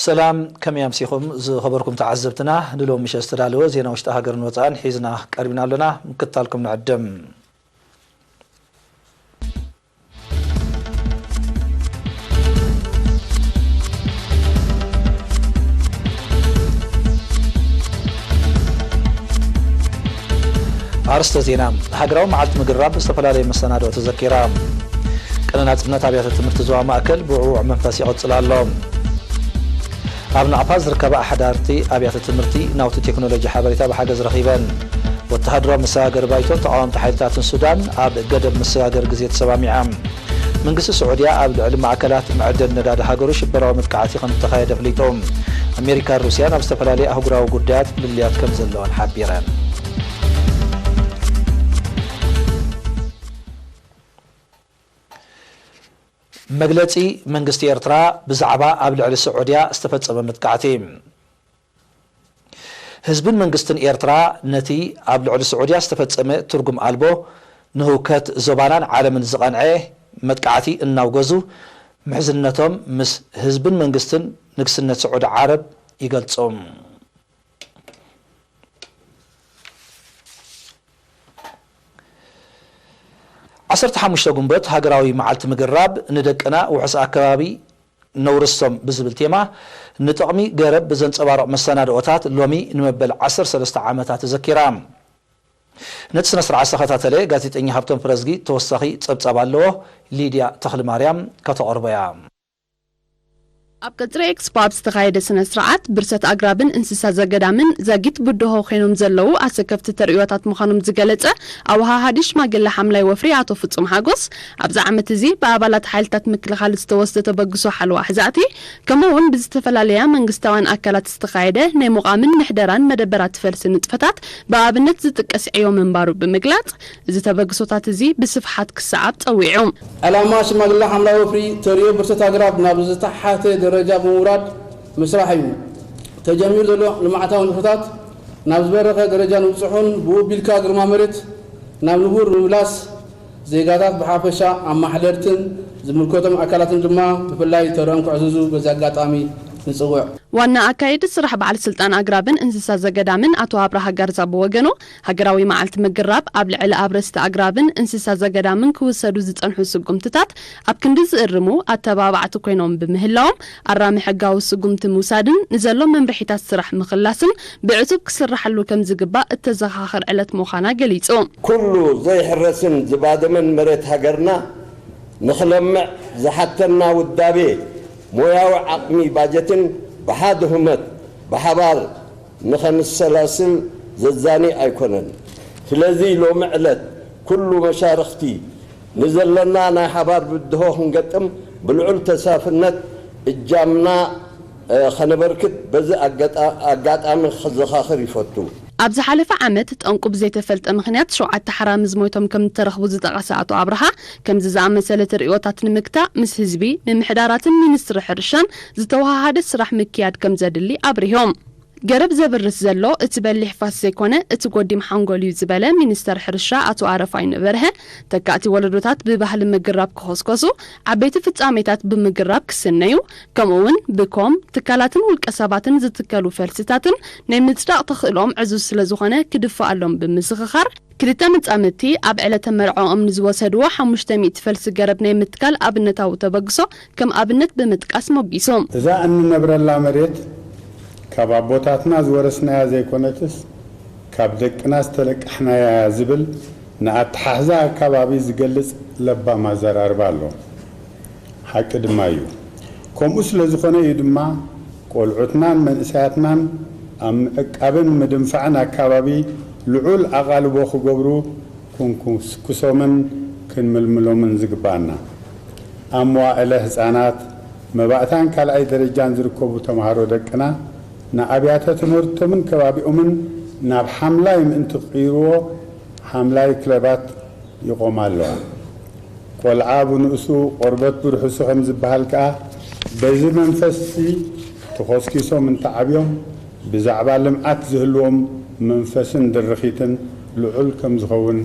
ሰላም፣ ከመይ ኣምሲኹም ዝኸበርኩም ተዓዘብትና? ንሎሚ ምሸት ዝተዳለወ ዜና ውሽጢ ሃገርን ወጻእን ሒዝና ቀሪብና ኣለና። ምክትታልኩም ንዕድም። ኣርስተ ዜና። ሃገራዊ መዓልቲ ምግራብ ብዝተፈላለየ መሰናድኦ ተዘኪራ። ቅነ ናጽነት ኣብያተ ትምህርቲ ዞባ ማእከል ብውዕዉዕ መንፈስ ይቕጽል ኣሎ። ኣብ ናቕፋ ዝርከባ ኣሕዳርቲ ኣብያተ ትምህርቲ ናውቲ ቴክኖሎጂ ሓበሬታ ብሓገዝ ረኺበን። ወተሃደራዊ መሰጋገሪ ባይቶን ተቓወምቲ ሓይልታትን ሱዳን ኣብ ገደብ መሰጋገሪ ግዜ ተሰማሚዖም። መንግስቲ ስዑድያ ኣብ ልዕሊ ማእከላት መዐደሊ ነዳዲ ሃገሩ ሽበራዊ መጥቃዕቲ ከም ዝተኻየደ ኣፍሊጡ። ኣሜሪካን ሩስያን ኣብ ዝተፈላለዩ ኣህጉራዊ ጉዳያት ፍልልያት ከም ዘለወን ሓቢረን። መግለጺ መንግስቲ ኤርትራ ብዛዕባ ኣብ ልዕሊ ስዑድያ ዝተፈጸመ መጥቃዕቲ። ህዝብን መንግስትን ኤርትራ ነቲ ኣብ ልዕሊ ስዑድያ ዝተፈጸመ ትርጉም ኣልቦ፣ ንህውከት ዞባናን ዓለምን ዝቐንዐ መጥቃዕቲ እናውገዙ፣ ምሕዝነቶም ምስ ህዝብን መንግስትን ንግስነት ስዑዲ ዓረብ ይገልጹ። ዓሰርተ ሓሙሽተ ጉንበት ሃገራዊ መዓልቲ ምግራብ ንደቅና ውሑስ ኣከባቢ ነውርሶም ብዝብል ቴማ፣ ንጥቕሚ ገረብ ብዘንጸባርቕ መሰናድኦታት ሎሚ ንመበል ዓሰርተ ሰለስተ ዓመታ ተዘኪራ። ነቲ ስነ ስርዓት ዝተኸታተለ ጋዜጠኛ ሃብቶም ፍረዝጊ ተወሳኺ ጸብጻብ ኣለዎ። ሊድያ ተኽልማርያም ከተቕርቦ እያ። ኣብ ቀጽሪ ኤክስፖ ኣብ ዝተኻየደ ስነ ስርዓት፣ ብርሰት ኣግራብን እንስሳ ዘገዳምን ዛጊት ብድሆ ኮይኖም ዘለዉ ኣሰከፍቲ ተርእዮታት ምዃኖም ዝገለጸ ኣወሃሃዲ ሽማግለ ሓምላይ ወፍሪ ኣቶ ፍጹም ሓጎስ፣ ኣብዚ ዓመት እዚ ብኣባላት ሓይልታት ምክልኻል ዝተወስደ ተበግሶ ሓለዋ ሕዛእቲ፣ ከምኡ እውን ብዝተፈላለያ መንግስታውያን ኣካላት ዝተኻየደ ናይ ምቋምን ምሕደራን መደበራት ፈልሲ ንጥፈታት ብኣብነት ዝጥቀስ ዕዮ ምንባሩ ብምግላጽ፣ እዚ ተበግሶታት እዚ ብስፍሓት ክሰዓብ ጸዊዑ። ዕላማ ሽማግለ ሓምላይ ወፍሪ ተርእዮ ብርሰት ኣግራብ ናብ ዝተሓተ ደረጃ ብምውራድ ምስራሕ እዩ። ተጀሚሩ ዘሎ ልምዓታዊ ንጥፈታት ናብ ዝበረኸ ደረጃ ንምብጽሑን ብኡ ኣቢልካ ግርማ መሬት ናብ ንቡር ንምምላስ ዜጋታት ብሓፈሻ፣ ኣማሕደርትን ዝምልከቶም ኣካላትን ድማ ብፍላይ ተረኦም ክዕዝዙ በዚ ኣጋጣሚ ንጽውዕ። ዋና ኣካየዲ ስራሕ በዓል ስልጣን ኣግራብን እንስሳ ዘገዳምን ኣቶ ኣብርሃ ጋርዛ ብወገኑ፣ ሃገራዊ መዓልቲ ምግራብ ኣብ ልዕሊ ኣብረስቲ ኣግራብን እንስሳ ዘገዳምን ክውሰዱ ዝጸንሑ ስጉምትታት ኣብ ክንዲ ዝእርሙ ኣተባባዕቲ ኮይኖም ብምህላዎም፣ ኣራሚ ሕጋዊ ስጉምቲ ምውሳድን ንዘሎ መምርሒታት ስራሕ ምኽላስን ብዕቱብ ክስራሓሉ ከም ዝግባእ እተዘኻኽር ዕለት ምዃና ገሊጹ። ኩሉ ዘይሕረስን ዝባደመን መሬት ሃገርና ንኽለምዕ ዝሓተና ውዳቤ፣ ሞያዊ ዓቕሚ፣ ባጀትን ብሓደ ሁመት ብሓባር ንኸንሰላስል ዘዛኒ ኣይኮነን። ስለዚ ሎሚ ዕለት ኩሉ መሻርኽቲ ንዘለና ናይ ሓባር ብድሆ ክንገጥም ብልዑል ተሳፍነት እጃምና ኸነበርክት በዚ ኣጋጣ-፣ ኣጋጣሚ ክዘኻኽር ይፈቱ። ኣብ ዝሓለፈ ዓመት ጠንቁ ብዘይተፈልጠ ምኽንያት ሸውዓተ ሓራምዝ ሞይቶም ከም ዝተረኽቡ ዝጠቐሰ ኣቶ ኣብርሃ፣ ከምዚ ዝኣመሰለ ተርእዮታት ንምግታእ ምስ ህዝቢ፣ ምምሕዳራትን ሚኒስትሪ ሕርሻን ዝተወሃሃደ ስራሕ ምክያድ ከም ዘድሊ ኣብሪሆም። ገረብ ዘብርስ ዘሎ እቲ በሊሕ ፋስ ዘይኮነ፣ እቲ ጎዲም ሓንጎል እዩ ዝበለ ሚኒስተር ሕርሻ ኣቶ ኣረፋይነ በርሀ፣ ተካእቲ ወለዶታት ብባህሊ ምግራብ ክኾስኮሱ፣ ዓበይቲ ፍጻሜታት ብምግራብ ክስነዩ፣ ከምኡ እውን ብኮም፣ ትካላትን ውልቀ ሰባትን ዝትከሉ ፈልስታትን ናይ ምጽዳቕ ተኽእሎኦም ዕዙዝ ስለ ዝኾነ ክድፈኣሎም ብምዝኽኻር፣ ክልተ መጻምድቲ ኣብ ዕለተ መርዓኦም ንዝወሰድዎ ሓሙሽተ ሚእቲ ፈልሲ ገረብ ናይ ምትካል ኣብነታዊ ተበግሶ ከም ኣብነት ብምጥቃስ ሞጊሱ። እዛ እንነብረላ መሬት ካብ ኣቦታትና ዝወረስናያ ዘይኮነትስ ካብ ደቅና ዝተለቃሕናያ እያ ዝብል ንኣተሓሕዛ ኣከባቢ ዝገልጽ ለባም ኣዘራርባ ኣሎ። ሓቂ ድማ እዩ። ከምኡ ስለ ዝኾነ እዩ ድማ ቆልዑትናን መንእሰያትናን ኣብ ምዕቃብን ምድንፋዕን ኣከባቢ ልዑል ኣቓልቦ ክገብሩ ክንኩስኩሶምን ክንምልምሎምን ዝግባኣና። ኣብ መዋእለ ህጻናት፣ መባእታን ካልኣይ ደረጃን ዝርከቡ ተምሃሮ ደቅና ንኣብያተ ትምህርቶምን ከባቢኦምን ናብ ሓምላይ ምእንቲ ክቕይርዎ ሓምላይ ክለባት ይቖማ ኣለዋ። ቆልዓ ብንእሱ ቆርበት ብርሑሱ ከም ዝበሃል ከኣ፣ በዚ መንፈስሲ ተኾስኪሶም እንተዓብዮም፣ ብዛዕባ ልምዓት ዝህልዎም መንፈስን ድርኺትን ልዑል ከም ዝኸውን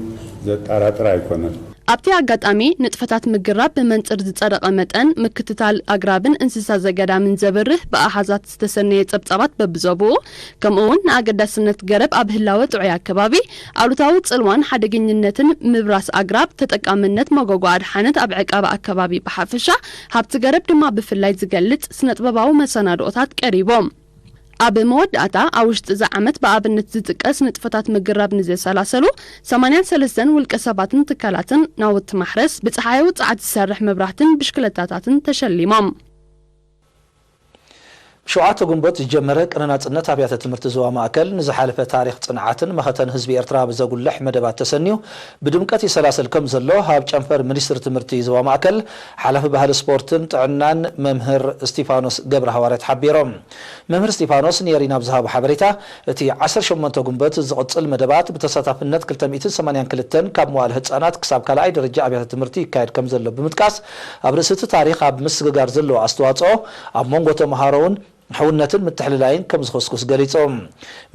ዘጠራጥር ኣይኮነን። ኣብቲ ኣጋጣሚ፣ ንጥፈታት ምግራብ ብመንጽር ዝጸደቐ መጠን፣ ምክትታል ኣግራብን እንስሳ ዘገዳምን ዘብርህ ብኣሃዛት ዝተሰነየ ጸብጻባት በብዞብኡ፣ ከምኡ'ውን ንኣገዳስነት ገረብ ኣብ ህላወ ጥዑይ ኣከባቢ፣ ኣሉታዊ ጽልዋን ሓደገኝነትን ምብራስ ኣግራብ፣ ተጠቃምነት መጎጎ ኣድሓነት ኣብ ዕቃበ ኣከባቢ ብሓፈሻ፣ ሃብቲ ገረብ ድማ ብፍላይ ዝገልጽ ስነጥበባዊ መሰናድኦታት ቀሪቦም። ኣብ መወዳእታ፣ ኣብ ውሽጢ እዚ ዓመት ብኣብነት ዝጥቀስ ንጥፈታት ምግራብ ንዘሰላሰሉ ሰማንያን ሰለስተን ውልቀ ሰባትን ትካላትን ናውቲ ማሕረስ፣ ብጸሓያዊ ጸዓት ዝሰርሕ መብራህትን ብሽክለታታትን ተሸሊሞም። ብሸውዓተ ጉንበት ዝጀመረ ቅነ ናጽነት ኣብያተ ትምህርቲ ዞባ ማእከል ንዝሓለፈ ታሪኽ ጽንዓትን መኸተን ህዝቢ ኤርትራ ብዘጉልሕ መደባት ተሰንዩ ብድምቀት ይሰላሰል ከም ዘሎ ኣብ ጨንፈር ሚኒስትሪ ትምህርቲ ዞባ ማእከል ሓላፊ ባህሊ ስፖርትን ጥዕናን መምህር እስጢፋኖስ ገብረ ሃዋርያት ሓቢሮም። መምህር እስጢፋኖስ ንኤሪና ብዝሃቦ ሓበሬታ፣ እቲ ዓሰርተ ሸሞንተ ጉንበት ዝቕጽል መደባት ብተሳታፍነት ክልተ ሚእትን ሰማንያን ክልተን ካብ መዋእለ ህጻናት ክሳብ ካልኣይ ደረጃ ኣብያተ ትምህርቲ ይካየድ ከም ዘሎ ብምጥቃስ፣ ኣብ ርእሲ እቲ ታሪኽ ኣብ ምስግጋር ዘለዎ ኣስተዋጽኦ ኣብ መንጎ ተምሃሮ እውን ሕውነትን ምትሕልላይን ከም ዝኹስኩስ ገሊጾም።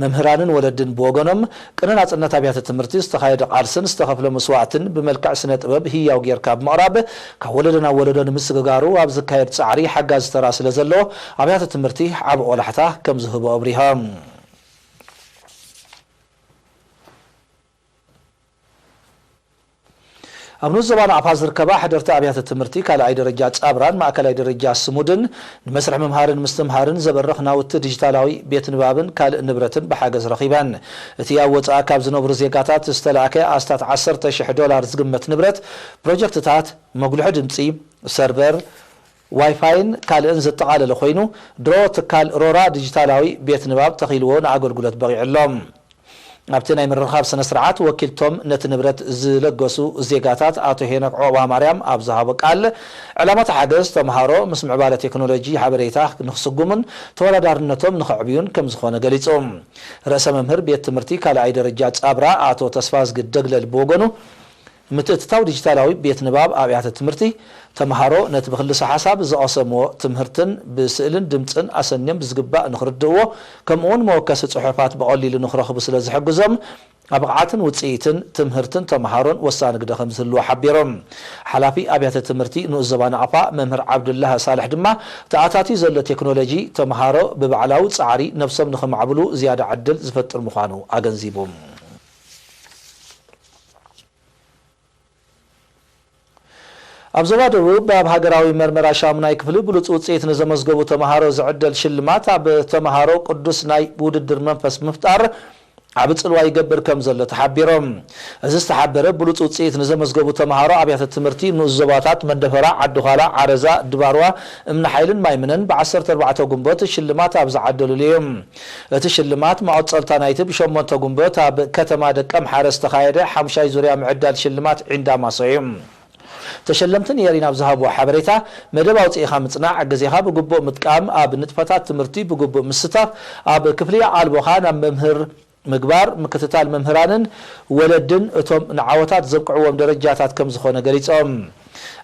መምህራንን ወለድን ብወገኖም፣ ቅነ ናጽነት ኣብያተ ትምህርቲ ዝተኻየደ ቃልስን ዝተኸፍለ መስዋእትን ብመልክዕ ስነ ጥበብ ህያው ጌርካ ብምቕራብ፣ ካብ ወለዶ ናብ ወለዶ ንምስግጋሩ ኣብ ዝካየድ ጻዕሪ ሓጋዚ ተራ ስለ ዘለዎ፣ ኣብያተ ትምህርቲ ዓቢ ቆላሕታ ከም ዝህቦ ኣብሪሆም። ኣብ ንኡስ ዞባ ናቕፋ ዝርከባ ሕደርቲ ኣብያተ ትምህርቲ ካልኣይ ደረጃ ጻብራን ማእከላይ ደረጃ ስሙድን ንመስርሕ ምምሃርን ምስትምሃርን ዘበርኽ ናውቲ ዲጂታላዊ ቤት ንባብን ካልእ ንብረትን ብሓገዝ ረኺበን። እቲ ኣብ ወጻኢ ካብ ዝነብሩ ዜጋታት ዝተላእከ ኣስታት ዓሰርተ ሽሕ ዶላር ዝግመት ንብረት፣ ፕሮጀክትታት፣ መጉልሒ ድምጺ፣ ሰርቨር፣ ዋይፋይን ካልእን ዘጠቓለለ ኮይኑ፣ ድሮ ትካል ሮራ ዲጂታላዊ ቤት ንባብ ተኺልዎ ንኣገልግሎት በቒዑ ኣሎ። ኣብቲ ናይ ምርኻብ ስነ ስርዓት፣ ወኪልቶም ነቲ ንብረት ዝለገሱ ዜጋታት ኣቶ ሄኖክ ዑቕባማርያም ኣብ ዝሃቦ ቃል፣ ዕላማ እቲ ሓገዝ ተምሃሮ ምስ ምዕባለ ቴክኖሎጂ ሓበሬታ ንክስጉሙን ተወዳዳርነቶም ንኸዕብዩን ከም ዝኾነ ገሊጹ። ርእሰ መምህር ቤት ትምህርቲ ካልኣይ ደረጃ ጻብራ ኣቶ ተስፋዝጊ ደግለል ብወገኑ፣ ምትእትታው ዲጂታላዊ ቤት ንባብ ኣብያተ ትምህርቲ፣ ተምሃሮ ነቲ ብክልሰ ሓሳብ ዝቐሰምዎ ትምህርትን ብስእልን ድምጽን ኣሰንዮም ብዝግባእ ንኽርድእዎ፣ ከምኡውን መወከሲ ጽሑፋት ብቐሊሉ ንኽረኽቡ ስለ ዝሕግዞም፣ ኣብ ብቕዓትን ውጽኢትን ትምህርትን ተምሃሮን ወሳኒ ግደ ከም ዝህልዎ ሓቢሮም። ሓላፊ ኣብያተ ትምህርቲ ንኡስ ዞባ ናቕፋ መምህር ዓብዱላህ ሳልሕ ድማ፣ ተኣታትዩ ዘሎ ቴክኖሎጂ ተምሃሮ ብባዕላዊ ጻዕሪ ነብሶም ንኽማዕብሉ ዝያዳ ዕድል ዝፈጥር ምዃኑ ኣገንዚቡ። ኣብ ዞባ ደቡብ፣ ኣብ ሃገራዊ መርመራ ሻሙናይ ክፍሊ ብሉጽ ውጽኢት ንዘመዝገቡ ተምሃሮ ዝዕደል ሽልማት፣ ኣብ ተምሃሮ ቅዱስ ናይ ውድድር መንፈስ ምፍጣር ዓቢ ጽልዋ ይገብር ከም ዘሎ ተሓቢሮም። እዚ ዝተሓበረ ብሉጽ ውጽኢት ንዘመዝገቡ ተምሃሮ ኣብያተ ትምህርቲ ንኡስ ዞባታት መንደፈራ፣ ዓዲ ዃላ፣ ዓረዛ፣ ድባርዋ፣ እምኒ ሓይልን ማይምነን ብዓሰርተ ኣርባዕተ ጉንበት ሽልማት ኣብ ዝዓደሉሉ እዩ። እቲ ሽልማት መቐጸልታ ናይቲ ብሸሞንተ ጉንበት ኣብ ከተማ ደቀምሓረ ዝተኻየደ ሓሙሻይ ዙርያ ምዕዳል ሽልማት ዒንዳ ማሶ እዩ። ተሸለምቲ ንኤሪና ኣብ ዝሃብዎ ሓበሬታ፣ መደብ ኣውጺእኻ ምጽናዕ፣ ግዜኻ ብግቡእ ምጥቃም፣ ኣብ ንጥፈታት ትምህርቲ ብግቡእ ምስታፍ፣ ኣብ ክፍሊ ኣቓልቦኻ ናብ መምህር ምግባር፣ ምክትታል መምህራንን ወለድን እቶም ንዓወታት ዘብቅዕዎም ደረጃታት ከም ዝኾነ ገሊጾም።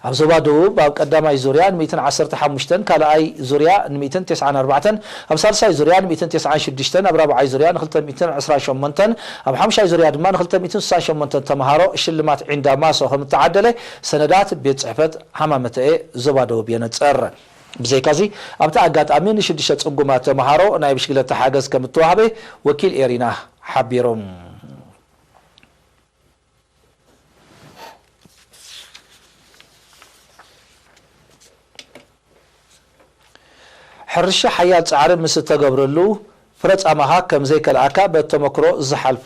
ኣብ ዞባ ደቡብ ኣብ ቀዳማይ ዙርያ ን ሚእትን ዓሰርተ ሓሙሽተን፣ ካልኣይ ዙርያ ን ሚእትን ተስዓን ኣርባዕተን፣ ኣብ ሳልሳይ ዙርያ ን ሚእትን ተስዓን ሽዱሽተን፣ ኣብ ራብዓይ ዙርያ ን ክልተ ሚእትን ዕስራን ሸሞንተን፣ ኣብ ሓሙሻይ ዙርያ ድማ ን ክልተ ሚእትን ስሳን ሸሞንተን ተምሃሮ ሽልማት ዒንዳ ማሶ ከም እተዓደለ ሰነዳት ቤት ጽሕፈት ሃማመተኤ ዞባ ደቡብ የነጽር። ብዘይካዚ፣ ኣብቲ ኣጋጣሚ ንሽዱሽተ ጽጉማት ተምሃሮ ናይ ብሽክለታ ሓገዝ ከም እተዋህበ ወኪል ኤሪና ሓቢሩ። ሕርሻ ሓያል ጻዕሪ ምስ እተገብረሉ፣ ፍረ ጻማኻ ከም ዘይከልኣካ በቲ ተመክሮ ዝሓልፉ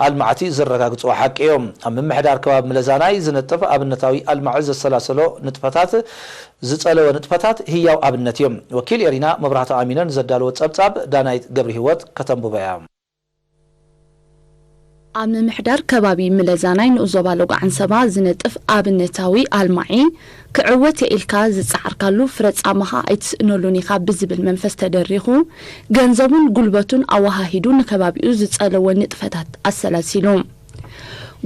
ኣልማዕቲ ዘረጋግጽዎ ሓቂ እዩ። ኣብ ምምሕዳር ከባቢ ምለዛናይ ዝነጥፍ ኣብነታዊ ኣልማዒ ዘሰላሰሎ ንጥፈታት፣ ዝጸለወ ንጥፈታት ህያው ኣብነት እዩ። ወኪል ኤሪና መብራህቱ ኣሚነ ንዘዳለዎ ጸብጻብ ዳናይት ገብረሂወት ከተንብቦ እያ። ኣብ ምምሕዳር ከባቢ ምለዛናይ ንኡስ ዞባ ሎጋዕ ዓንሰባ ዝነጥፍ ኣብነታዊ ኣልማዒ፣ ክዕወት እየ ኢልካ ዝጸዓርካሉ ፍረ ጻማኻ ኣይትስእነሉን ኢኻ ብዝብል መንፈስ ተደሪኹ፣ ገንዘቡን ጉልበቱን ኣወሃሂዱ ንከባቢኡ ዝጸለወ ንጥፈታት ኣሰላሲሉ።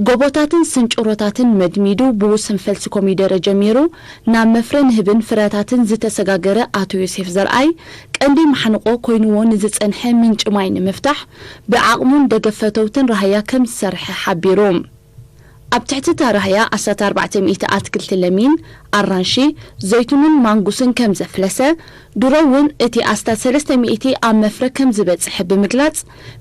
ጎቦታትን ስንጭሮታትን መድሚዱ ብውሱን ፈልሲ ኮሚደረ ጀሚሩ ናብ መፍረ ንህብን ፍረታትን ዝተሰጋገረ ኣቶ ዮሴፍ ዘርኣይ፣ ቀንዲ ማሕንቖ ኮይንዎ ንዝጸንሐ ምንጪ ማይ ንምፍታሕ ብዓቕሙን ደገፍ ፈተውትን ራህያ ከም ዝሰርሐ ሓቢሩ። ኣብ ትሕቲ ታራህያ ኣስታት ኣርባዕተ ሚእቲ ኣትክልቲ ለሚን፣ ኣራንሺ፣ ዘይቱንን ማንጉስን ከም ዘፍለሰ፣ ድሮ እውን እቲ ኣስታት ሰለስተ ሚእቲ ኣብ መፍረ ከም ዝበጽሐ ብምግላጽ፣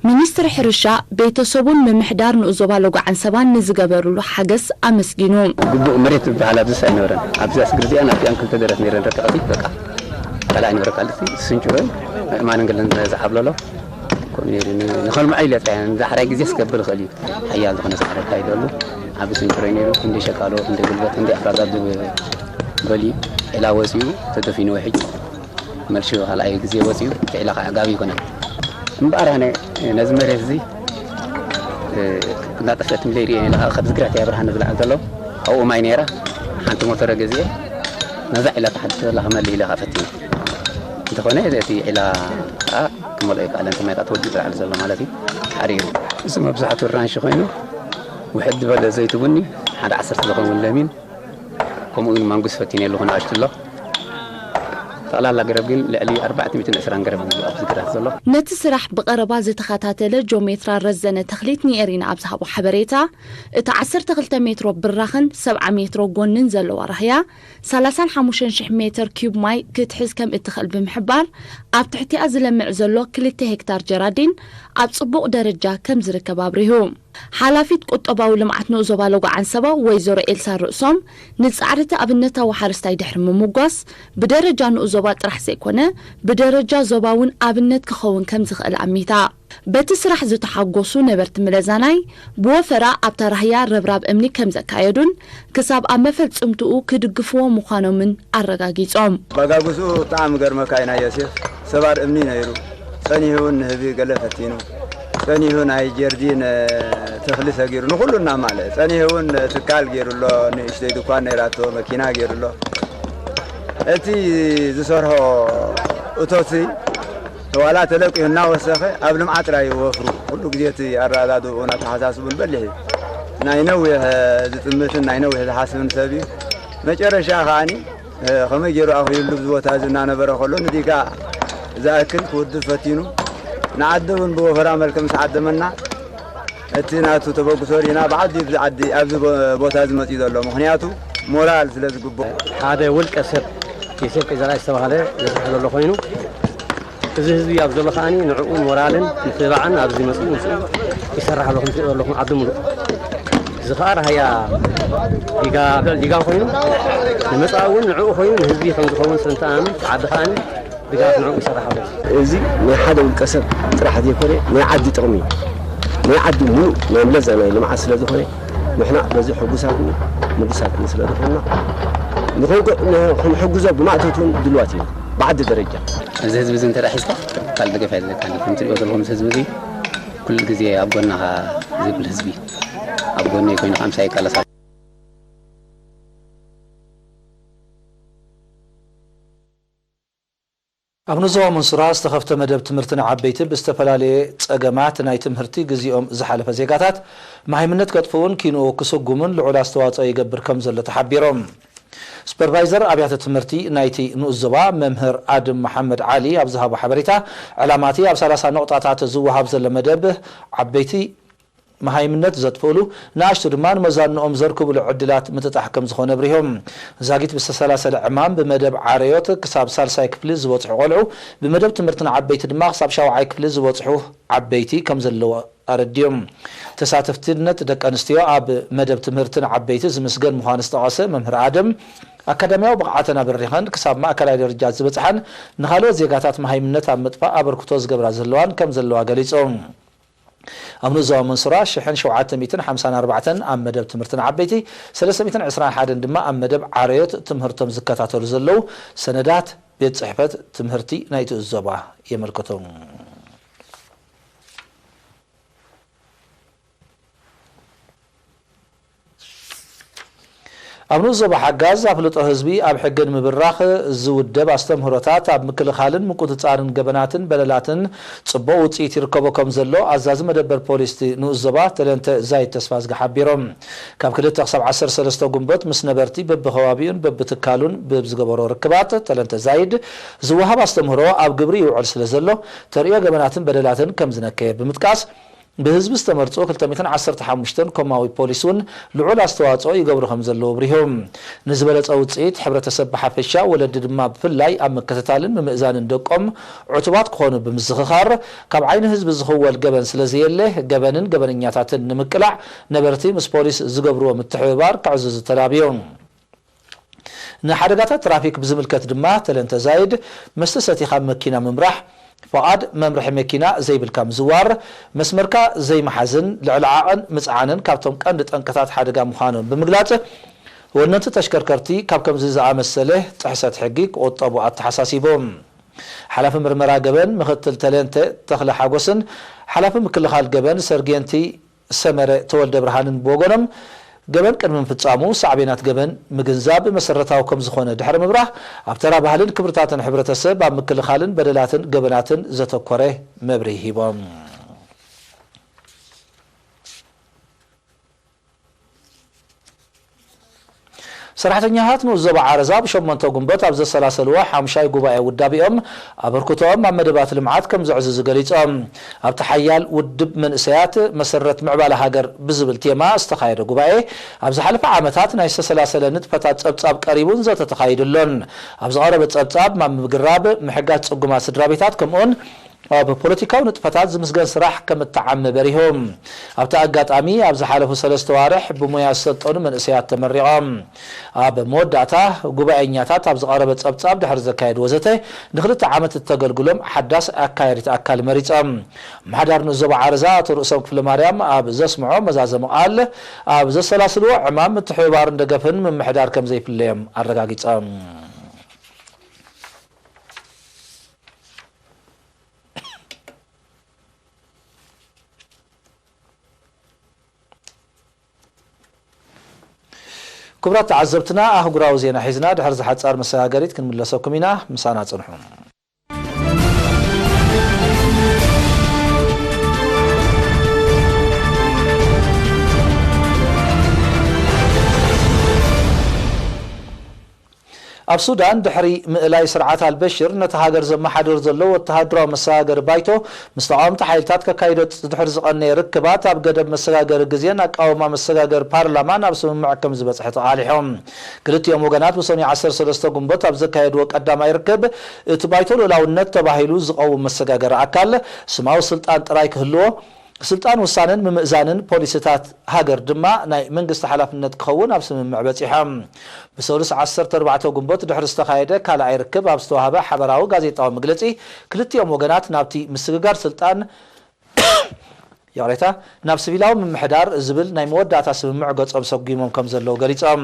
ሚኒስትሪ ሕርሻ፣ ቤተሰቡን ምምሕዳር ንኡስ ዞባ ሎጎ ዓንሰባን ንዝገበሩሉ ሓገዝ ኣመስጊኑ። ግቡእ መሬት ዝበሃል ኣብዚስ ኣይነበረን። ኣብዚኣስ ግርዚኣን ኣብዚኣን ክልተ ደረት ነይረን ርቀቐቲ በቃ ካልእ ኣይነበረ ካልእ ስንጭሮን ኣእማንን ገለን ዝዓብለሎ ከምኡ ነይሩ። ን-፣ ንኸልምዖ ኢለ ጥራይ ንዳሕራይ ግዜ ስከብል ይኽእል እዩ። ሓያል ዝኾነ ጻዕሪ ኣካይደሉ። ዓቢ ስንጭሮ እዩ ነይሩ። ክንደይ ሸቃሎ፣ ክንደይ ጉልበት፣ ክንደይ ኣፍራዛ ብ-፣ በልዩ። ዒላ ወጺኡ ተደፊኑ ውሕጅ። መልሹ ካልኣይ ግዜ ወጺኡ። እቲ ዒላ ከዓ ጋቢ ይኮነ። እምበኣር ኣነ ነዚ መሬት እዚ፣ እ፣ እንዳጠፍአት ምለይ ርእየ ኢለ ካብ ዝግራት እያ ብርሃን ዝለዓል ዘሎ። ኣብኡ ማይ ነይራ። ሓንቲ ሞተረ ገዚኤ ነዛ ዒላ ተሓድስ ዘላ ክመልእ ኢለ ከዓ ፈቲነ። እንተኾነ እቲ ዒላ ከዓ ክመልኦ ይከኣለ፣ እንተ ማይ ከዓ ተወዲኡ ዝለዓል ዘሎ ማለት እዩ። ሓሪሩ። እዚ መብዛሕትኡ ራንሺ ኮይኑ፣ ውሕድ ዝበለ ዘይትቡኒ፣ ሓደ ዓሰርተ ዝኸውን ለሚን፣ ከምኡ እውን ማንጉስ ፈቲነ ኣለኹ፣ ንኣሽቱ ኣሎ። ጠቕላላ ገረብ ግን ልዕሊ ኣርባዕተ ሚእትን ዕስራን ገረብ እዩ ኣብዚ ግራት ዘሎ። ነቲ ስራሕ ብቐረባ ዝተኸታተለ ጆሜትራ ረዘነ ተኽሊት ንኤሪና ኣብ ዝሃቦ ሓበሬታ፣ እቲ ዓሰርተ ክልተ ሜትሮ ብራኽን ሰብዓ ሜትሮ ጎንን ዘለዋ ራህያ፣ ሰላሳን ሓሙሽተን ሽሕ ሜትር ኪዩብ ማይ ክትሕዝ ከም እትኽእል ብምሕባር፣ ኣብ ትሕቲኣ ዝለምዕ ዘሎ ክልተ ሄክታር ጀራዲን ኣብ ጽቡቕ ደረጃ ከም ዝርከብ ኣብሪሁ። ሓላፊት ቁጠባዊ ልምዓት ንኡስ ዞባ ሎጎ ዓንሰባ ወይዘሮ ኤልሳ ርእሶም፣ ንጻዕሪ እቲ ኣብነታዊ ሓረስታይ ድሕሪ ምምጓስ፣ ብደረጃ ንኡስ ዞባ ጥራሕ ዘይኮነ፣ ብደረጃ ዞባ እውን ኣብነት ክኸውን ከም ዝኽእል ኣሚታ። በቲ ስራሕ ዝተሓጎሱ ነበርቲ ምለዛናይ፣ ብወፈራ ኣብታ ራህያ ረብራብ እምኒ ከም ዘካየዱን፣ ክሳብ ኣብ መፈጸምትኡ ክድግፍዎ ምዃኖምን ኣረጋጊጾም። ኣባጋግስኡ ብጣዕሚ ገርመካ ኢና ዮሴፍ። ሰባር እምኒ ነይሩ። ጸኒሑ እውን ንህቢ ገለ ፈቲኑ። ጸኒሑ ናይ ጀርዲን፣ እ፣ ተኽሊ ሰጊሩ። ንኹሉ እናማልአ። ጸኒሑ እውን ትካል ገይሩ ኣሎ። ንእሽተይ ድኳን ነይራቶ፣ መኪና ገይሩ ኣሎ። እቲ ዝሰርሖ እቶትሲ ዋላ ተለቂሑ እናወሰኸ ኣብ ልምዓት ጥራይ እዩ ወፍሩ። ኩሉ ግዜ እቲ ኣረዳድኡን ኣተሓሳስቡን በሊሕ እዩ። ናይ ነዊሕ ዝጥምትን ናይ ነዊሕ ዝሓስብን ሰብ እዩ። መጨረሻ ከዓኒ፣ እ፣ ከመይ ገይሩ ኣኽቢሩሉ ኣብዚ ቦታ እዚ እናነበረ ከሎ ንዲጋ ዝኣክል ክውድብ ፈቲኑ። ንዓዲ እውን ብወፈራ መልክዕ ምስ ዓደመና፣ እቲ ናቱ ተበግሶ ርኢና ብዓዲ ኣብዚ ዓዲ፣ ኣብዚ ቦ-፣ ቦታ እዚ መጺኡ ዘሎ። ምኽንያቱ ሞራል ስለ ዝግብኦ። ሓደ ውልቀ ሰብ፣ ዮሴፍ ቀይዛርኣይ ዝተባህለ ዘስርሕ ዘሎ ኮይኑ፣ እዚ ህዝቢ ኣብ ዘሎ ከኣኒ ንዕኡ ሞራልን ምትብባዕን ኣብዚ መጺኡ ምስኡ ይሰርሕ ኣሎ፣ ከምቲ ዘለኹም ዓዲ ሙሉእ። እዚ ከኣ ራህያ ዲጋ፣ ዲጋ ኮይኑ፣ ንመጻኢ እውን ንዕኡ ኮይኑ ንህዝቢ ከም ዝኸውን ስለ ንተኣማመን፣ እቲ ዓዲ ከኣኒ ድጋፍ ንዕኡ ይሰርሕ ኣሎ። እዚ ናይ ሓደ ውልቀ ሰብ ጥራሕ ዘይኮነ፣ ናይ ዓዲ ጥቕሚ እዩ። ናይ ዓዲ ሙሉእ ናይ ምለዛ ናይ ልምዓት ስለ ዝኾነ፣ ንሕና በዚ ሕጉሳትን ምጉሳትን ስለ ዝኾንና፣ ንኽንጎ-፣ ንኽንሕግዞ ብማእቶት እውን ድልዋት ኢና፣ ብዓዲ ደረጃ። እዚ ህዝቢ እዚ እንተ ደኣ ሒዝካ፣ ካልእ ደገፍ ኣየድልየካን እዩ። ከም ትሪእዎ ዘለኹም፣ እዚ ህዝቢ እዚ ኩሉ ግዜ ኣብ ጎንኻ ዘይብል ህዝቢ፣ ኣብ ጎነይ ኮይኑ፣ ምሳይ ይቃለስ ኣሎ። ኣብ ንዞባ መንሱራ ዝተኸፍተ መደብ ትምህርቲ ንዓበይቲ ብዝተፈላለየ ጸገማት ናይ ትምህርቲ ግዜኦም ዝሓለፈ ዜጋታት መሃይምነት ከጥፍኡን ኪንኡ ክስጉምን ልዑል ኣስተዋጽኦ ይገብር ከም ዘሎ ተሓቢሮም። ሱፐርቫይዘር ኣብያተ ትምህርቲ ናይቲ ንኡስ ዞባ መምህር ኣድም መሓመድ ዓሊ ኣብ ዝሃቦ ሓበሬታ፣ ዕላማ እቲ ኣብ ሰላሳ ነቑጣታት ዝወሃብ ዘሎ መደብ ዓበይቲ መሃይምነት ዘጥፍእሉ፣ ንኣሽቱ ድማ ንመዛንኦም ዘርክብሉ ዕድላት ምጥጣሕ ከም ዝኾነ ኣብሪሆም። ዛጊት ብዝተሰላሰለ ዕማም ብመደብ ዓረዮት ክሳብ ሳልሳይ ክፍሊ ዝበጽሑ ቆልዑ፣ ብመደብ ትምህርቲ ንዓበይቲ ድማ ክሳብ ሻውዓይ ክፍሊ ዝበጽሑ ዓበይቲ ከም ዘለዎ ኣረዲኦም። ተሳተፍትነት ደቂ ኣንስትዮ ኣብ መደብ ትምህርቲ ንዓበይቲ ዝምስገን ምዃኑ ዝጠቐሰ መምህር ኣደም፣ ኣካዳሚያዊ ብቕዓተን ኣበሪኸን ክሳብ ማእከላይ ደረጃ ዝበጽሓን ንኻልኦት ዜጋታት መሃይምነት ኣብ ምጥፋእ ኣበርክቶ ዝገብራ ዘለዋን ከም ዘለዋ ገሊጾም። ኣብ ንኡስ ዞባ መንሱራ ሽሕን ሸውዓተ ሚእትን ሓምሳን ኣርባዕተን ኣብ መደብ ትምህርቲ ንዓበይቲ፣ ሰለስተ ሚእትን ዕስራን ሓደን ድማ ኣብ መደብ ዓረዮት ትምህርቶም ዝከታተሉ ዘለዉ ሰነዳት ቤት ጽሕፈት ትምህርቲ ናይቲ ዞባ የመልክቱ። ኣብ ንኡስ ዞባ ሓጋዝ ኣፍልጦ ህዝቢ ኣብ ሕጊ ንምብራኽ ዝውደብ ኣስተምህሮታት ኣብ ምክልኻልን ምቁጽጻርን ገበናትን በደላትን ጽቡቕ ውጽኢት ይርከቦ ከም ዘሎ ኣዛዚ መደበር ፖሊስ እቲ ንኡስ ዞባ ተለንተ ዛይድ ተስፋዝጊ ሓቢሮም። ካብ ክልተ ክሳብ ዓሰርተ ሰለስተ ጉንበት ምስ ነበርቲ በብከባቢኡን በብትካሉን ብዝገበሮ ርክባት ተለንተ ዛይድ ዝወሃብ ኣስተምህሮ ኣብ ግብሪ ይውዕል ስለ ዘሎ ተርእዮ ገበናትን በደላትን ከም ዝነከየ ብምጥቃስ ብህዝቢ ዝተመርጹ ክልተ ሚእትን ዓሰርተ ሓሙሽተን ኮማዊ ፖሊስ እውን ልዑል ኣስተዋጽኦ ይገብሩ ከም ዘለዉ ኣብሪሁ። ንዝበለጸ ውጽኢት ሕብረተሰብ ብሓፈሻ፣ ወለዲ ድማ ብፍላይ ኣብ ምክትታልን ምምእዛንን ደቆም ዕቱባት ክኾኑ ብምዝኽኻር፣ ካብ ዓይኒ ህዝቢ ዝኽወል ገበን ስለ ዘየለ፣ ገበንን ገበነኛታትን ንምቅላዕ ነበርቲ ምስ ፖሊስ ዝገብርዎ ምትሕብባር ክዕዝዙ ተላብዩ። ንሓደጋታት ትራፊክ ብዝምልከት ድማ፣ ተለንተ ዛይድ፣ መስተ ሰቲኻ መኪና ምምራሕ፣ ፍቓድ መምርሒ መኪና ዘይብልካ ምዝዋር፣ መስመርካ ዘይምሓዝን ልዕሊ ዓቐን ምጽዓንን ካብቶም ቀንዲ ጠንቅታት ሓደጋ ምዃኖም ብምግላጽ፣ ወነንቲ ተሽከርከርቲ ካብ ከምዚ ዝኣመሰለ ጥሕሰት ሕጊ ክቑጠቡ ኣተሓሳሲቡ። ሓላፊ ምርመራ ገበን ምክትል ተለንተ ተኽለ ሓጎስን ሓላፊ ምክልኻል ገበን ሰርጌንቲ ሰመረ ተወልደ ብርሃንን ብወገኖም፣ ገበን ቅድሚ ምፍጻሙ ሳዕቤናት ገበን ምግንዛብ መሰረታዊ ከም ዝኾነ ድሕሪ ምብራህ፣ ኣብ ተራ ባህልን ክብርታትን ሕብረተሰብ ኣብ ምክልኻልን በደላትን ገበናትን ዘተኮረ መብርሂ ሂቦም። ሰራሕተኛታት ንኡስ ዞባ ዓረዛ ኣብ ሸሞንተ ጉንበት ኣብ ዘሰላሰልዎ ሓሙሻይ ጉባኤ ውዳቤኦም ኣበርክቶኦም ኣብ መደባት ልምዓት ከም ዘዕዝዙ ገሊጾም። ኣብቲ ሓያል ውድብ መንእሰያት መሰረት ምዕባለ ሃገር ብዝብል ቴማ ዝተኻየደ ጉባኤ፣ ኣብ ዝሓለፈ ዓመታት ናይ ዝተሰላሰለ ንጥፈታት ጸብጻብ ቀሪቡን ዘተ ተኻይዱሎን። ኣብ ዝቐረበ ጸብጻብ፣ ማብ ምግራብ፣ ምሕጋዝ ጽጉማት ስድራ ቤታት፣ ከምኡውን ኣብ ፖለቲካዊ ንጥፈታት ዝምስገን ስራሕ ከም እተዓመ በሪሁ። ኣብቲ ኣጋጣሚ፣ ኣብ ዝሓለፉ ሰለስተ ዋርሕ ብሞያ ዝሰልጠኑ መንእሰያት ተመሪቖም። ኣብ መወዳእታ፣ ጉባኤኛታት ኣብ ዝቐረበ ጸብጻብ ድሕሪ ዘካየድዎ ዘተ፣ ንኽልተ ዓመት እተገልግሎም ሓዳስ ኣካያዲት ኣካል መሪጾም። ኣመሓዳሪ ንኡስ ዞባ ዓረዛ ኣቶ ርእሶም ክፍለማርያም ኣብ ዘስምዖ መዛዘሚ ቃል፣ ኣብ ዘሰላስልዎ ዕማም ምትሕብባርን ደገፍን ምምሕዳር ከም ዘይፍለዮም ኣረጋጊጾም። ክቡራት ተዓዘብትና፣ ኣህጉራዊ ዜና ሒዝና ድሕሪ ዝሓጻር መሰጋገሪት ክንምለሰኩም ኢና። ምሳና ጽንሑ። ኣብ ሱዳን፣ ድሕሪ ምእላይ ስርዓት ኣልበሽር፣ ነቲ ሃገር ዘመሓድር ዘሎ ወተሃደራዊ መሰጋገሪ ባይቶ ምስ ተቓወምቲ ሓይልታት ከካይዶ ድሕሪ ዝቐነየ ርክባት፣ ኣብ ገደብ መሰጋገሪ ግዜን ኣቃውማ መሰጋገሪ ፓርላማን ኣብ ስምምዕ ከም ዝበጽሐ ተቓሊሑ። ክልቲኦም ወገናት ብሰኑይ ዓሰርተ ሰለስተ ጉንበት ኣብ ዘካየድዎ ቀዳማይ ርክብ፣ እቲ ባይቶ ልኡላውነት ተባሂሉ ዝቐውም መሰጋገሪ ኣካል ስማዊ ስልጣን ጥራይ ክህልዎ፣ ስልጣን ውሳነን ምምእዛንን ፖሊሲታት ሃገር ድማ ናይ መንግስቲ ሓላፍነት ክኸውን ኣብ ስምምዕ በጺሖም። ብሰሉስ ዓሰርተ ኣርባዕተ ጉንበት ድሕሪ ዝተኻየደ ካልኣይ ርክብ ኣብ ዝተዋህበ ሓበራዊ ጋዜጣዊ መግለጺ፣ ክልቲኦም ወገናት ናብቲ ምስግጋር ስልጣን፣ ይቕሬታ፣ ናብ ሲቪላዊ ምምሕዳር ዝብል ናይ መወዳእታ ስምምዕ ገጾም ሰጒሞም ከም ዘለዉ ገሊጾም።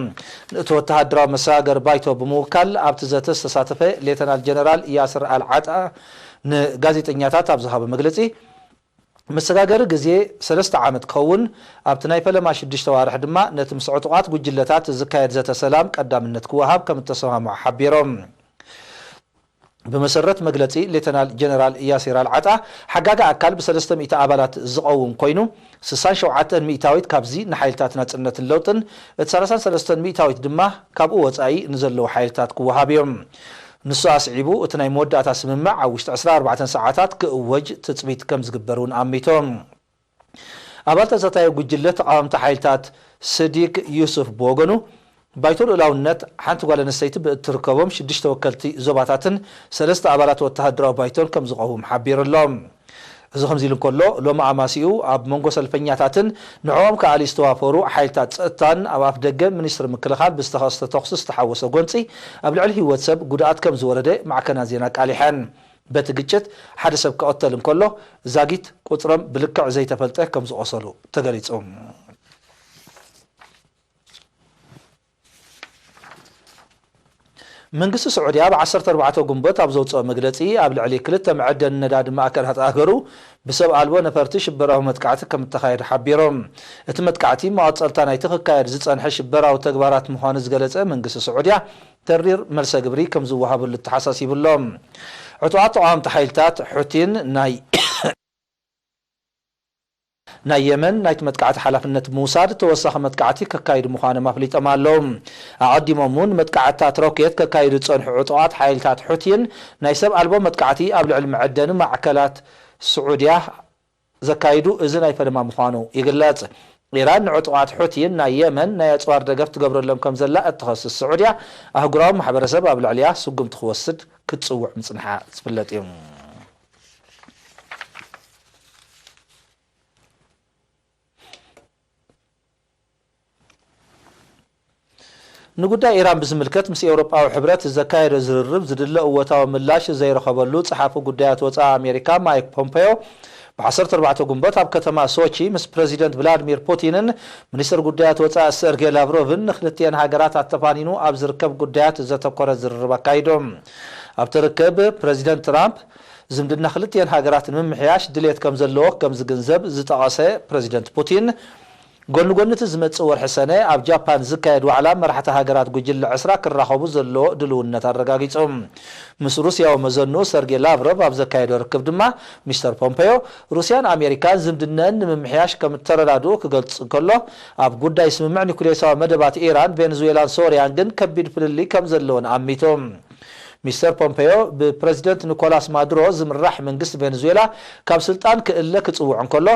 ነቲ ወተሃደራዊ መሰጋገሪ ባይቶ ብምውካል ኣብቲ ዘተ ዝተሳተፈ ሌተናል ጀነራል ያስር ኣልዓጣ ንጋዜጠኛታት ኣብ ዝሃቦ መግለጺ፣ መሰጋገሪ ግዜ ሰለስተ ዓመት ክኸውን፣ ኣብቲ ናይ ፈለማ ሽዱሽተ ዋርሕ ድማ ነቲ ምስ ዕጡቓት ጉጅለታት ዝካየድ ዘተ ሰላም ቀዳምነት ክወሃብ ከም እተሰማምዑ ሓቢሮም። ብመሰረት መግለጺ ሌተናል ጀነራል ያሲር ኣልዓጣ፣ ሓጋጊ ኣካል ብሰለስተ ሚእቲ ኣባላት ዝቐውም ኮይኑ፣ ስሳን ሸውዓተን ሚእታዊት ካብዚ ንሓይልታት ናጽነትን ለውጥን፣ እቲ ሰላሳን ሰለስተን ሚእታዊት ድማ ካብኡ ወጻኢ ንዘለዉ ሓይልታት ክወሃብ እዮም። ንሱ ኣስዒቡ፣ እቲ ናይ መወዳእታ ስምምዕ ኣብ ውሽጢ ዕስራ ኣርባዕተ ሰዓታት ክእወጅ ትጽቢት ከም ዝግበር እውን ኣሚቶም። ኣባል ተዛታዮ ጉጅለ ተቓወምቲ ሓይልታት ሰዲግ ዩሱፍ ብወገኑ፣ ባይቶ ልኡላውነት ሓንቲ ጓል ኣንስተይቲ ብእትርከቦም ሽዱሽተ ወከልቲ ዞባታትን ሰለስተ ኣባላት ወተሃደራዊ ባይቶን ከም ዝቐውም ሓቢሩ ኣሎ። እዚ ከምዚ ኢሉ እንከሎ፣ ሎሚ ኣማሲኡ ኣብ መንጎ ሰልፈኛታትን ንዕኦም ክኣሊ ዝተዋፈሩ ሓይልታት ጸጥታን ኣብ ኣፍ ደገ ሚኒስትሪ ምክልኻል ብዝተኸስተ ተኹሲ ዝተሓወሰ ጎንጺ ኣብ ልዕሊ ህይወት ሰብ ጉድኣት ከም ዝወረደ ማዕከናት ዜና ኣቃሊሐን። በቲ ግጭት ሓደ ሰብ ክቕተል እንከሎ፣ ዛጊት ቁጽሮም ብልክዕ ዘይተፈልጠ ከም ዝቖሰሉ ተገሊጹ። መንግስቲ ስዑድያ ኣብ ዓሰርተ ኣርባዕተ ጉንበት ኣብ ዘውጽኦ መግለጺ፣ ኣብ ልዕሊ ክልተ መዐደኒ ነዳዲ ማእከላት ኣገሩ ብሰብ ኣልቦ ነፈርቲ ሽበራዊ መጥቃዕቲ ከም እተኻየደ ሓቢሮም። እቲ መጥቃዕቲ መቐጸልታ ናይቲ ክካየድ ዝጸንሐ ሽበራዊ ተግባራት ምዃኑ ዝገለጸ መንግስቲ ስዑድያ፣ ተሪር መልሰ ግብሪ ከም ዝወሃበሉ ኣተሓሳሲቡ ኣሎ። ዕጡቓት ተቓወምቲ ሓይልታት ሑቲን ናይ ናይ የመን ናይቲ መጥቃዕቲ ሓላፍነት ብምውሳድ ተወሳኺ መጥቃዕቲ ከካይዱ ምዃኖም ኣፍሊጦም ኣለዉ። ኣቐዲሞም እውን መጥቃዕትታት ሮኬት ከካይዱ ዝጸንሑ ዕጡቓት ሓይልታት ሑቲን ናይ ሰብ ኣልቦ መጥቃዕቲ ኣብ ልዕሊ መዐደኒ ማዕከላት ስዑድያ ዘካይዱ እዚ ናይ ፈለማ ምዃኑ ይግለጽ። ኢራን ንዕጡቓት ሑቲን ናይ የመን ናይ ኣጽዋር ደገፍ ትገብረሎም ከም ዘላ እትኸስስ ስዑድያ፣ ኣህጉራዊ ማሕበረሰብ ኣብ ልዕሊኣ ስጉምቲ ክወስድ ክትጽውዕ ምጽንሓ ዝፍለጥ እዩ። ንጉዳይ ኢራን ብዝምልከት ምስ ኤውሮጳዊ ሕብረት ዘካየዶ ዝርርብ ዝድለ እወታዊ ምላሽ ዘይረኸበሉ ጸሓፊ ጉዳያት ወጻኢ ኣሜሪካ ማይክ ፖምፔዮ ብዓሰርተ ኣርባዕተ ጉንበት ኣብ ከተማ ሶቺ ምስ ፕረዚደንት ቭላድሚር ፑቲንን ሚኒስትር ጉዳያት ወጻኢ ሰርጌ ላቭሮቭን ንክልቲኤን ሃገራት ኣተፋኒኑ ኣብ ዝርከብ ጉዳያት ዘተኮረ ዝርርብ ኣካይዶም። ኣብቲ ርክብ ፕረዚደንት ትራምፕ ዝምድና ክልቲኤን ሃገራት ንምምሕያሽ ድሌት ከም ዘለዎ ከም ዝግንዘብ ዝጠቐሰ ፕረዚደንት ፑቲን፣ ጎኒ ጎኒ እቲ ዝመጽእ ወርሒ ሰነ ኣብ ጃፓን ዝካየድ ዋዕላ መራሕቲ ሃገራት ጉጅለ ዕስራ ክራኸቡ ዘለዎ ድልውነት ኣረጋጊጹ። ምስ ሩስያዊ መዘንኡ ሰርጌ ላቭሮቭ ኣብ ዘካየዶ ርክብ ድማ፣ ሚስተር ፖምፔዮ፣ ሩስያን ኣሜሪካን ዝምድነን ንምምሕያሽ ከም እተረዳድኡ ክገልጽ እንከሎ፣ ኣብ ጉዳይ ስምምዕ ኒኩሌሳዊ መደባት ኢራን፣ ቬንዙዌላን ሶርያን ግን ከቢድ ፍልልይ ከም ዘለወን ኣሚቱ። ሚስተር ፖምፔዮ ብፕረዚደንት ኒኮላስ ማዱሮ ዝምራሕ መንግስቲ ቬንዙዌላ ካብ ስልጣን ክእለ ክጽውዕ እንከሎ፣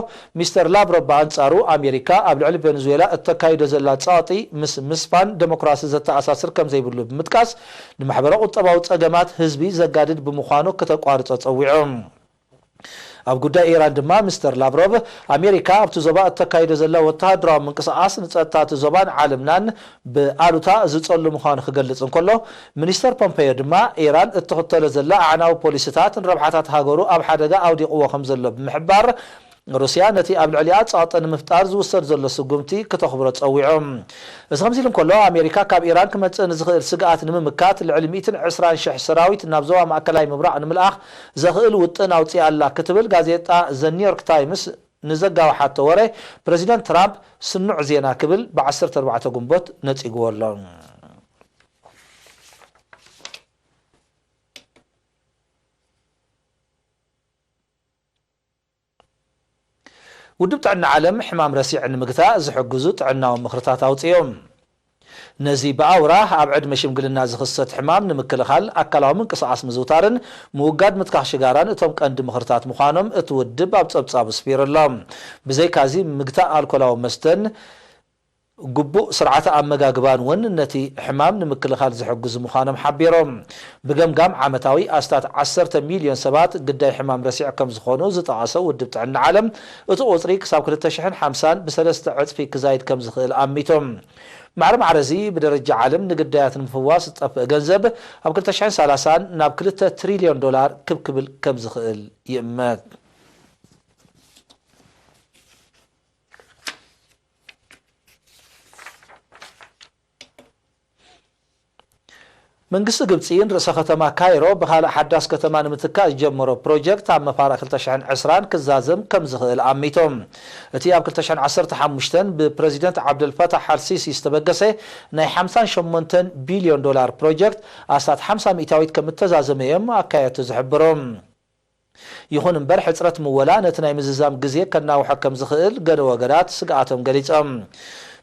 ሚስተር ላቭሮቭ ብኣንጻሩ ኣሜሪካ ኣብ ልዕሊ ቬንዙዌላ እተካይዶ ዘላ ጸቕጢ ምስ ምስፋን ደሞክራሲ ዘተኣሳስር ከም ዘይብሉ ብምጥቃስ፣ ንማሕበረ ቁጠባዊ ጸገማት ህዝቢ ዘጋድድ ብምዃኑ ክተቋርጾ ጸዊዑ። ኣብ ጉዳይ ኢራን ድማ ሚስተር ላቭሮቭ፣ ኣሜሪካ ኣብቲ ዞባ እተካይዶ ዘላ ወተሃደራዊ ምንቅስቓስ ንጸጥታ እቲ ዞባን ዓለምናን ብኣሉታ ዝጸሉ ምዃኑ ክገልጽ እንከሎ፣ ሚኒስተር ፖምፔዮ ድማ ኢራን እትኽተሎ ዘላ ኣዕናዊ ፖሊሲታት ንረብሓታት ሃገሩ ኣብ ሓደጋ ኣውዲቕዎ ከም ዘሎ ብምሕባር፣ ሩስያ ነቲ ኣብ ልዕሊኣ ጸቕጢ ንምፍጣር ዝውሰድ ዘሎ ስጉምቲ ክተኽብሮ ጸዊዑ። እዚ ከምዚ ኢሉ እንከሎ፣ ኣሜሪካ ካብ ኢራን ክመጽእ ንዝኽእል ስግኣት ንምምካት ልዕሊ ሚእትን ዕስራን ሽሕ ሰራዊት ናብ ዞባ ማእከላይ ምብራቕ ንምልኣኽ ዘኽእል ውጥን ኣውጺኣ ኣላ ክትብል ጋዜጣ ዘ ኒውዮርክ ታይምስ ንዘጋወሓቶ ወረ፣ ፕረዚደንት ትራምፕ ስኑዕ ዜና ክብል ብዓሰርተ ኣርባዕተ ጉንቦት ነጺግዎ ኣሎ። ውድብ ጥዕና ዓለም ሕማም ረሲዕ ንምግታእ ዝሕግዙ ጥዕናዊ ምኽርታት ኣውፅዮም። ነዚ ብኣውራ ኣብ ዕድመ ሽምግልና ዝኽሰት ሕማም ንምክልኻል ኣካላዊ ምንቅስቓስ ምዝውታርን ምውጋድ ምትካኽ ሽጋራን እቶም ቀንዲ ምኽርታት ምዃኖም እቲ ውድብ ኣብ ጸብጻቡ ኣስፊሩ ኣሎ። ብዘይካዚ ምግታእ ኣልኮላዊ መስተን ግቡእ ስርዓተ ኣመጋግባን እውን ነቲ ሕማም ንምክልኻል ዝሕግዙ ምዃኖም ሓቢሮም። ብገምጋም ዓመታዊ ኣስታት ዓሰርተ ሚልዮን ሰባት ግዳይ ሕማም ረሲዕ ከም ዝኾኑ ዝጠቐሰ ውድብ ጥዕና ዓለም፣ እቲ ቁጽሪ ክሳብ ክልተ ሽሕን ሓምሳን ብሰለስተ ዕጽፊ ክዛይድ ከም ዝኽእል ኣሚቶም። ማዕረ ማዕረ እዚ ብደረጃ ዓለም ንግዳያት ንምፍዋስ ዝጠፍእ ገንዘብ ኣብ ክልተ ሽሕን ሰላሳን ናብ ክልተ ትሪልዮን ዶላር ክብ ክብል ከም ዝኽእል ይእመት። መንግስቲ ግብጺ ንርእሰ ከተማ ካይሮ ብኻልእ ሓዳስ ከተማ ንምትካእ ዝጀመሮ ፕሮጀክት ኣብ መፋርቕ ክልተ ሽሕን ዕስራን ክዛዘም ከም ዝኽእል ኣሚቶም። እቲ ኣብ ክልተ ሽሕን ዓሰርተ ሓሙሽተን ብፕረዚደንት ዓብደልፈታሕ ኣልሲሲ ዝተበገሰ ናይ ሓምሳን ሸሞንተን ቢልዮን ዶላር ፕሮጀክት ኣስታት ሓምሳ ሚእታዊት ከም እተዛዘመ እዮም ኣካየድቱ ዝሕብሩ። ይኹን እምበር፣ ሕጽረት ምወላ ነቲ ናይ ምዝዛም ግዜ ከናውሖ ከም ዝኽእል ገለ ወገናት ስግኣቶም ገሊጾም።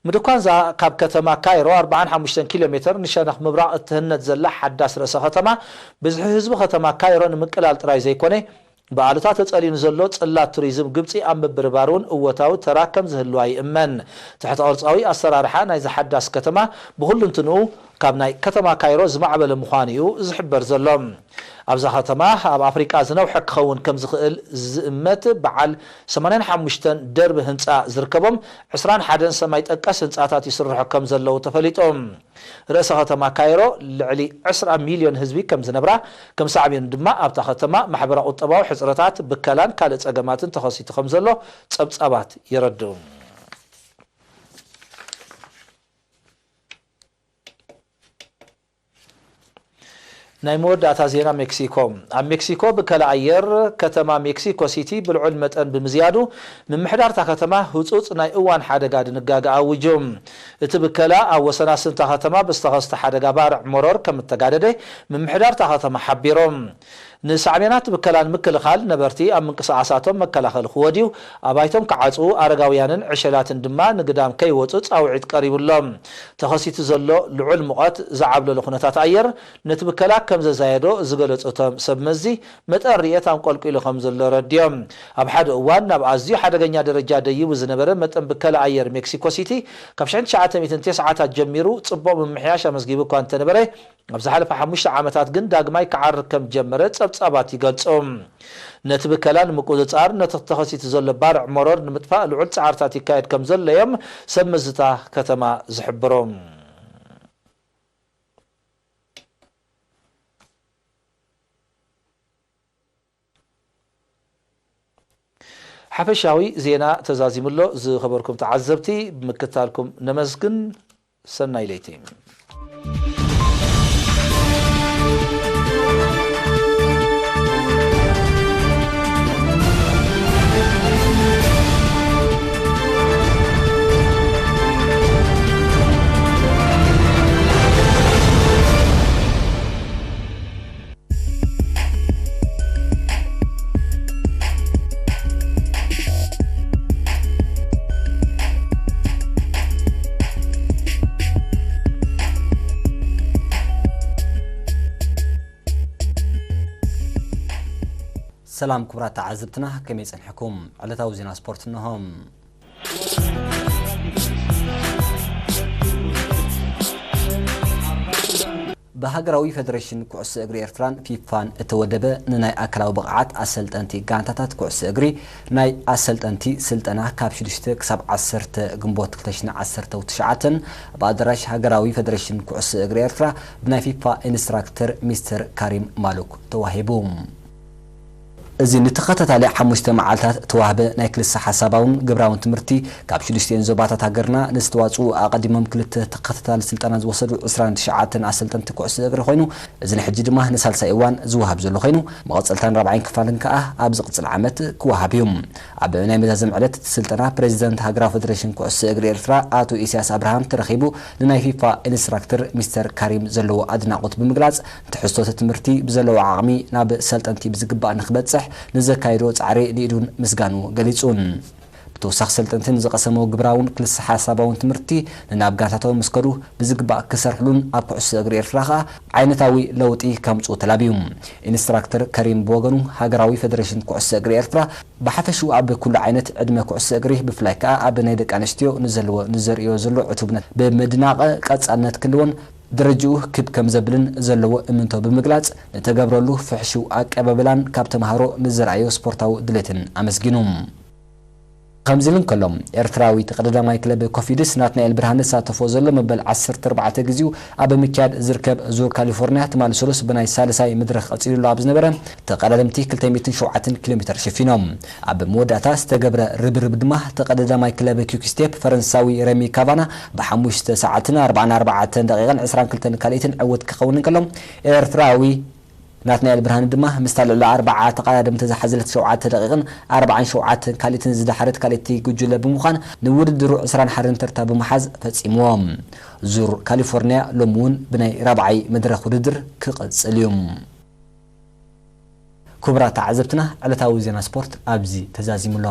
ምድኳንዛ ካብ ከተማ ካይሮ ኣርብዓን ሓሙሽተን ኪሎ ሜተር ንሸነኽ ምብራቕ እትህነጽ ዘላ ሓዳስ ርእሰ ከተማ፣ ብዝሒ ህዝቢ ከተማ ካይሮ ንምቅላል ጥራይ ዘይኮነ፣ ብኣሉታ ተጸልዩ ንዘሎ ጽላት ቱሪዝም ግብጺ ኣብ ምብርባር እውን እወታዊ ተራ ከም ዝህልዋ ይእመን። ትሕተ ቅርጻዊ ኣሰራርሓ ናይዛ ሓዳስ ከተማ ብኹሉ እንትንኡ ካብ ናይ ከተማ ካይሮ ዝማዕበለ ምዃኑ እዩ ዝሕበር ዘሎ። ኣብዛ ከተማ ኣብ ኣፍሪቃ ዝነውሐ ክኸውን ከም ዝኽእል ዝእመት በዓል ሰማንያን ሓሙሽተን ደርቢ ህንጻ ዝርከቦም ዕስራን ሓደን ሰማይ ጠቀስ ህንጻታት ይስርሑ ከም ዘለዉ ተፈሊጡ። ርእሰ ከተማ ካይሮ ልዕሊ ዕስራ ሚልዮን ህዝቢ ከም ዝነብራ፣ ከም ሳዕቤኑ ድማ ኣብታ ከተማ ማሕበረ ቁጠባዊ ሕጽረታት፣ ብከላን ካልእ ጸገማትን ተኸሲቱ ከም ዘሎ ጸብጻባት የረድኡ። ናይ መወዳእታ ዜና ሜክሲኮ። ኣብ ሜክሲኮ ብከላ ኣየር ከተማ ሜክሲኮ ሲቲ ብልዑል መጠን ብምዝያዱ፣ ምምሕዳር እታ ከተማ ህጹጽ ናይ እዋን ሓደጋ ድንጋገ ኣዊጁ። እቲ ብከላ ኣብ ወሰናስን እታ ከተማ ብዝተኸስተ ሓደጋ ባርዕ መሮር ከም እተጋደደ ምምሕዳር እታ ከተማ ሓቢሮም። ንሳዕቤናት ብከላ ንምክልኻል ነበርቲ ኣብ ምንቅስቓሳቶም መከላኸሊ ክወድዩ፣ ኣባይቶም ክዓጽዉ፣ ኣረጋውያንን ዕሸላትን ድማ ንግዳም ከይወጹ ጻውዒት ቀሪቡሎም። ተኸሲቱ ዘሎ ልዑል ሙቐት ዝዓብለሎ ኩነታት ኣየር ነቲ ብከላ ከም ዘዛየዶ ዝገለጹ እቶም ሰብ መዚ፣ መጠን ርየት ኣንቆልቂሉ ከም ዘሎ ረድዮም። ኣብ ሓደ እዋን ናብ ኣዝዩ ሓደገኛ ደረጃ ደይቡ ዝነበረ መጠን ብከላ ኣየር ሜክሲኮ ሲቲ ካብ ሽሕን ትሽዓተ ሚእትን ተስዓታት ጀሚሩ ጽቡቕ ምምሕያሽ ኣመዝጊቡ እኳ እንተነበረ፣ ኣብ ዝሓለፈ ሓሙሽተ ዓመታት ግን ዳግማይ ክዓርግ ከም ዝጀመረ ጸብጻባት ይገልጹ። ነቲ ብከላ ንምቁጽጻር ነቲ ተኸሲቱ ዘሎ ባርዕ መሮር ንምጥፋእ ልዑል ጻዕርታት ይካየድ ከም ዘሎ እዮም ሰብ መዝታ ከተማ ዝሕብሩ። ሓፈሻዊ ዜና ተዛዚሙ ኣሎ። ዝኸበርኩም ተዓዘብቲ፣ ብምክታልኩም ነመስግን። ሰናይ ለይቲ። ሰላም ክቡራት ተዓዘብትና፣ ከመይ ጸኒሕኩም? ዕለታዊ ዜና ስፖርት እንሆ። ብሃገራዊ ፌደሬሽን ኩዕሶ እግሪ ኤርትራን ፊፋን እተወደበ ንናይ ኣካላዊ ብቕዓት ኣሰልጠንቲ ጋንታታት ኩዕሶ እግሪ ናይ ኣሰልጠንቲ ስልጠና ካብ ሽዱሽተ ክሳብ ዓሰርተ ግንቦት ክልተ ሽሕን ዓሰርተ ትሽዓተን ኣብ ኣዳራሽ ሃገራዊ ፌደሬሽን ኩዕሶ እግሪ ኤርትራ ብናይ ፊፋ ኢንስትራክተር ሚስተር ካሪም ማሉክ ተዋሂቡ። እዚ ንተኸታታሊ ሓሙሽተ መዓልታት እተዋህበ ናይ ክልሰ ሓሳባውን ግብራውን ትምህርቲ፣ ካብ ሽዱሽቲኤን ዞባታት ሃገርና ንዝተዋጽኡ ኣቐዲሞም ክልተ ተኸታታሊ ስልጠና ዝወሰዱ ዕስራን ትሽዓተን ኣሰልጠንቲ ኩዕሶ እግሪ ኮይኑ፣ እዚ ንሕጂ ድማ ንሳልሳይ እዋን ዝወሃብ ዘሎ ኮይኑ፣ መቐጸልታን ራብዓይን ክፋልን ከኣ ኣብ ዝቕጽል ዓመት ክወሃብ እዩ። ኣብ ናይ መዛዘም ዕለት እቲ ስልጠና፣ ፕሬዚደንት ሃገራዊ ፌደሬሽን ኩዕሶ እግሪ ኤርትራ ኣቶ ኢሳያስ ኣብርሃም ተረኺቡ፣ ንናይ ፊፋ ኢንስትራክተር ሚስተር ካሪም ዘለዎ ኣድናቖት ብምግላጽ፣ ትሕዝቶ እቲ ትምህርቲ ብዘለዎ ዓቕሚ ናብ ሰልጠንቲ ብዝግባእ ንክበጽሕ ንዘካየዶ ጻዕሪ ንኢዱን ምስጋኑ ገሊጹ። ብተወሳኺ ሰልጠንቲ ንዝቐሰምዎ ግብራውን ክልሰ ሓሳባውን ትምህርቲ ንናብ ጋንታቶም ምስ ከዱ ብዝግባእ ክሰርሕሉን ኣብ ኩዕሶ እግሪ ኤርትራ ከኣ ዓይነታዊ ለውጢ ከምጽኡ ተላብዩ። ኢንስትራክተር ከሪም ብወገኑ ሃገራዊ ፌደሬሽን ኩዕሶ እግሪ ኤርትራ ብሓፈሽኡ ኣብ ኩሉ ዓይነት ዕድመ ኩዕሶ እግሪ ብፍላይ ከኣ ኣብ ናይ ደቂ ኣንስትዮ ንዘለዎ ንዘርእዮ ዘሎ ዕቱብነት ብምድናቕ ቀጻልነት ክህልዎን ደረጅኡ ክብ ከም ዘብልን ዘለዎ እምንቶ ብምግላጽ፣ ንተገብረሉ ፍሕሽው ኣቀባብላን ካብ ተምሃሮ ንዘርኣዮ ስፖርታዊ ድሌትን ኣመስጊኑ። ከምዚ ኢሉ እንከሎ፣ ኤርትራዊ ተቐዳዳማይ ክለብ ኮፊድስ ናትናኤል ብርሃነ ዝሳተፎ ዘሎ መበል ዓሰርተ ኣርባዕተ ግዜኡ ኣብ ምክያድ ዝርከብ ዙር ካሊፎርኒያ ትማሊ ሰሉስ ብናይ ሳልሳይ መድረኽ ቀጺሉሉ ኣብ ዝነበረ ተቐዳደምቲ ክልተ ሚእትን ሸውዓተን ኪሎ ሜተር ሸፊኖም። ኣብ መወዳእታ ዝተገብረ ርብርብ ድማ ተቐዳዳማይ ክለብ ኪክ ስቴፕ ፈረንሳዊ ረሚ ካቫና ብሓሙሽተ ሰዓትን ኣርባዓን ኣርባዕተን ደቂቕን ዕስራን ክልተን ካልኢትን ዕውት ክኸውን እንከሎ፣ ኤርትራዊ ናትናኤል ብርሃነ ድማ ምስታ ልዕሊ ኣርብዓ ተቐዳደምቲ ዝሓዘለት ሸውዓተ ደቂቕን ኣርባዓን ሸውዓተን ካልኢትን ዝደሓረት ካልኣይቲ ጉጅለ ብምዃን ንውድድሩ ዕስራን ሓደን ተርታ ብምሓዝ ፈጺምዎ። ዙር ካሊፎርኒያ ሎሚ እውን ብናይ ራብዓይ መድረኽ ውድድር ክቕጽል እዩ። ክቡራት ተዓዘብትና፣ ዕለታዊ ዜና ስፖርት ኣብዚ ተዛዚሙ ኣሎ።